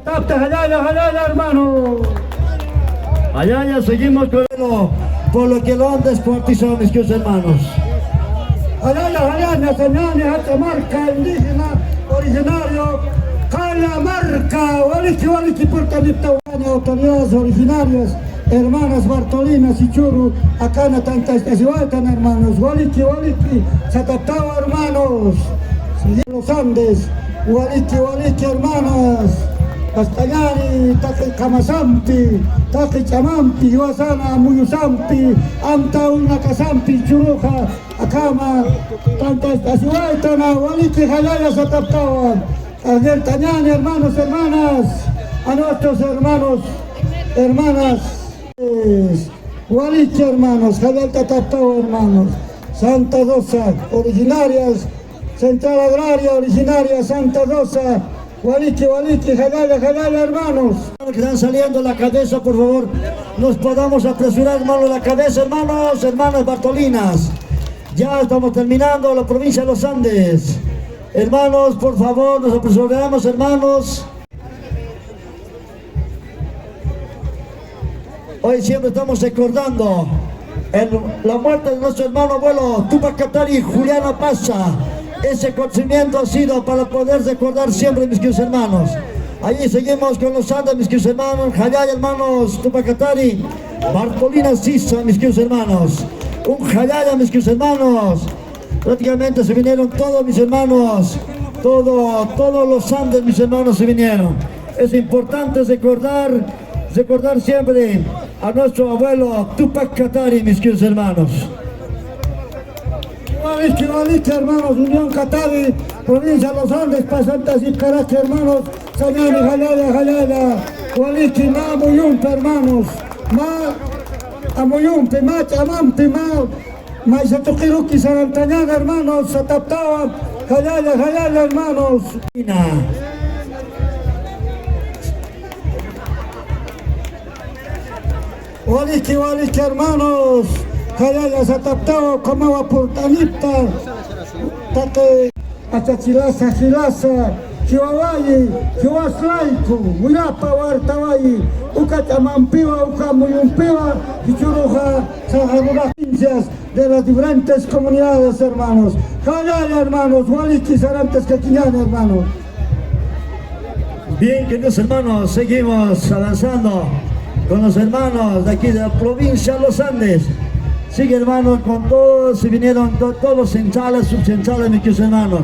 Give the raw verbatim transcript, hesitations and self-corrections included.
Tapta, jallalla, jallalla, hermano. Jallalla, seguimos con el, por lo que lo han descuartizado, mis queridos hermanos. Jallalla, jallalla, sañäni, jacha marka indígena originario, Cajamarca, waliki, waliki, purtanipta, autoridades originarias, hermanas Bartolina, Sichuru, akana tantast'asiwaytan, hermanos, waliki, waliki, sataptawa, hermanos. Los Andes, waliki, waliki, hermanas. Castañari, taqi qamasampi, taqi ch'amampi, jiwasana amuyusampi, amta uñakasampi, churuxa, akama, tantast'asiwaytana, waliki, jallalla, sataptawan. Alertañani, hermanos, hermanas, a nuestros hermanos, hermanas. Waliki, hermanos, jallalla, sataptawan, hermanos. Santa Rosa, originarias, Central Agraria, originaria, Santa Rosa. Waliki, waliki, jallalla, jallalla, hermanos. Que están saliendo la cabeza, por favor, nos podamos apresurar, hermano, la cabeza, hermanos, hermanas Bartolinas. Ya estamos terminando la provincia de los Andes. Hermanos, por favor, nos apresuramos, hermanos. Hoy siempre estamos recordando el, la muerte de nuestro hermano abuelo Tupac Katari, Juliana Pacha. Ese acontecimiento ha sido para poder recordar siempre, mis queridos hermanos. Allí seguimos con los Andes, mis queridos hermanos. Jallalla, hermanos, Tupac Katari, Bartolina Sisa, mis queridos hermanos. Un jallalla, mis queridos hermanos. Prácticamente se vinieron todos mis hermanos, todo, todos los Andes, mis hermanos, se vinieron. Es importante recordar, recordar siempre a nuestro abuelo Tupac Katari, mis queridos hermanos. Waliki, waliki, hermanos, Unión Katari, provincia de los Andes, Pasanta, Zipcaraque, hermanos, sañäni, jallalla, jallalla, waliki, mä amuyumpi, hermanos, mä amuyumpi, mä ch'amampi, mä Maysa tuqiruki sarantañan, hermanos, sataptawan, jallalla, jallalla, hermanos. Waliki, waliki, hermanos, jallalla, sataptawan, ukhamawa purtanipta, taqi. Achachilasa, jilasa, jiwawayi, jiwaslayku, wirapa wartawayi, uka ch'amampiwa, uka amuyumpiwa, jichhüruxa, saxarura provincias de las diferentes comunidades, hermanos. Jallalla, hermanos, waliki sarantaskakiñäni, hermanos. Bien, queridos hermanos, seguimos avanzando con los hermanos de aquí de la provincia de los Andes. Sigue, hermanos, con todos, se vinieron to-, todos los centrales, subcentrales, mis queridos hermanos.